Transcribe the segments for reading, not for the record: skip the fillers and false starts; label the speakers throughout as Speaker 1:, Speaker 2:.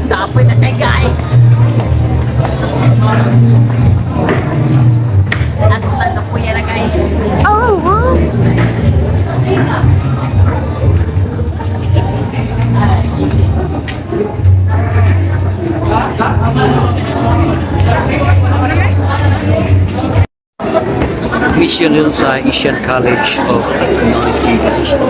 Speaker 1: Kapoy na kay, guys. Asa na kuya na, guys. Oh, what?
Speaker 2: Mission yun sa Asian College of Technology, guys. So,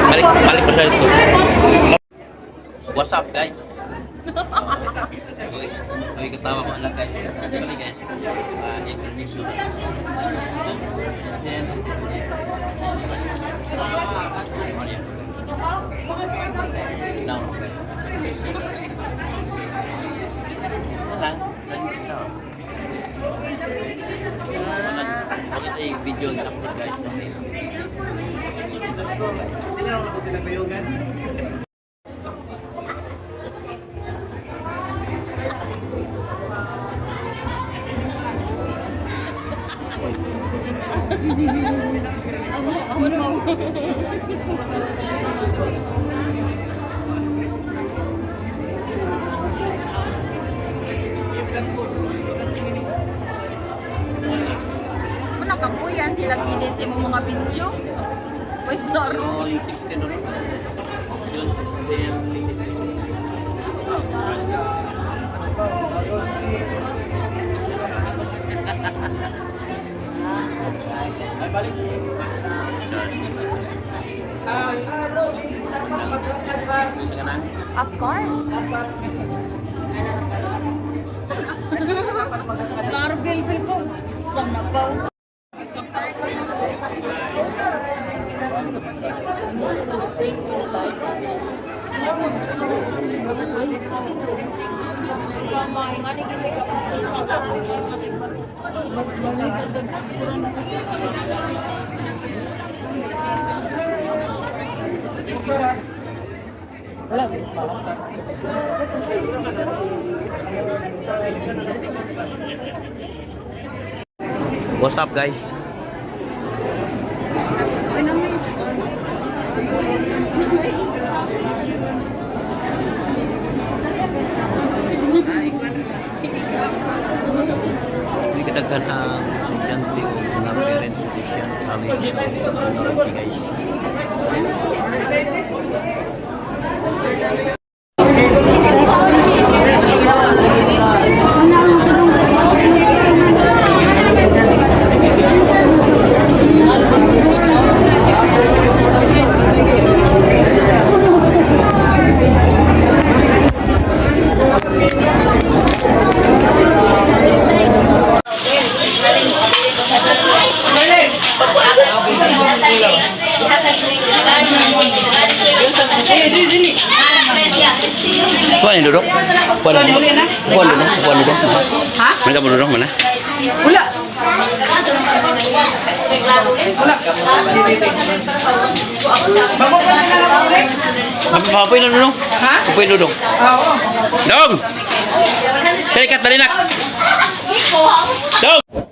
Speaker 2: balik, balik pa siya ito. What's up, guys? Ay, katawa ko anak, guys. Balik, guys. Information. Then, ano yan? Now, guys. Ano lang? Ganito. Pakita yung video yung upload, guys.
Speaker 1: Ako mo. Ano kapuyan sila gidin sa imong mga video? Wait, klaro.
Speaker 2: Oh, yung 16 no? June 16. Charge.
Speaker 1: Of course. Klaro, bil ko. Sana pa.
Speaker 2: What's up, guys?
Speaker 1: Ano may
Speaker 2: Hindi kadaghan ang estudyante o mga parents sa Asian College of Technology, guys. Kuha ni dudok? Kuha ni dudok? Kuha ni dudok? Kuha ni dudok?
Speaker 3: Ha?
Speaker 2: Mana ka dudok mana?
Speaker 3: Wala. Wala. Bago pa na lang ulit.
Speaker 2: Papoy na dudok?
Speaker 3: Ha?
Speaker 2: Papoy dudok.
Speaker 3: Oo.
Speaker 2: Dong! Dali ka, dali na! Dong!